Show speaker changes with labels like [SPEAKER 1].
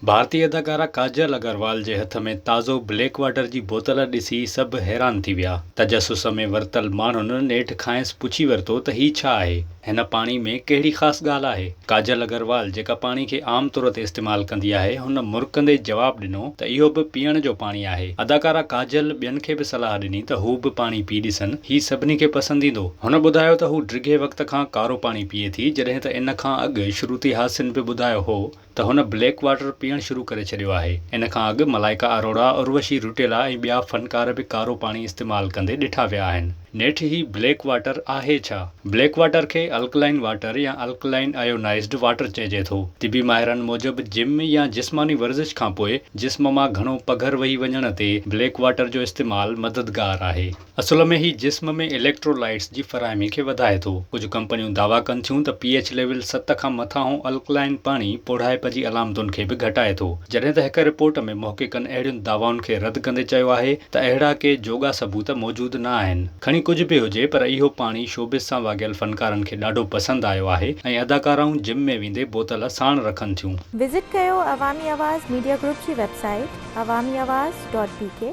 [SPEAKER 1] ڀارتي اداڪارا ڪاجل اگروال جي هٿ ۾ تازو بليڪ واٽر جي بوتل ڏسي سڀ حيران ٿي ويا. تجسس ۾ ورتل ماڻهن نيٺ کانئس پڇي ورتو ته هي ڇا آهي؟ هن پاڻي ۾ ڪهڙي خاص ڳالهه آهي؟ ڪاجل اگروال جيڪا پاڻي کي عام طور تي استعمال ڪندي آهي، هن مرڪندي جواب ڏنو ته اهو به پيئڻ جو پاڻي آهي. اداڪارا ڪاجل ٻين کي به صلاح ڏني ته هو به پاڻي پي ڏسن، هي سڀني کي پسند ايندو. هن ٻڌايو ته هو ڊگهي وقت کان ڪارو پاڻي پيئي ٿي، جڏهن ته ان کان اڳ شروتي هاسن به ٻڌايو هو ته هن بليڪ واٽر پيئڻ شروع ڪري ڇڏيو آهي. ان کان اڳ ملائيڪا اروڙا، اروشي روٽيلا ۽ ٻيا فنڪار به ڪارو پاڻي استعمال ڪندي ڏٺا ويا آهن. نيٺ هي بليڪ واٽر آهي ڇا؟ بليڪ واٽر کي الڪلائن واٽر يا الڪلائن ايونائزڊ واٽر چئجي ٿو. طبي ماهرن موجب جم يا جسماني ورزش کانپوء جسم مان گهڻو پگهر وهي وڃڻ تي بليڪ واٽر جو استعمال مددگار آهي. اصل ۾ هي جسم ۾ اليڪٽرولائٽس جي فراهمي کي وڌائي ٿو. ڪجهه ڪمپنيون دعويٰ ڪن ٿيون ته پي ايڇ ليول 7 کان مٿانهون الڪلائن پاڻي پوڙهائپ جي علامتن کي به گهٽائي ٿو. جڏهن ته هڪ رپورٽ ۾ محققن اهڙين دعوائن کي رد ڪندي چيو آهي ته اهڙا ڪي جوڳا ثبوت موجود نه آهن. کڻي ڪجهه به هجي پر اهو پاڻي شوبز سان واڳيل فنڪارن کي ڏاڍو پسند آيو آهي ۽ اداڪارائون جم ۾ ويندي بوتل ساڻ رکن ٿيون.
[SPEAKER 2] وزٽ ڪيو عوامي آواز ميڊيا گروپ جي website Awami Awaz dot B K.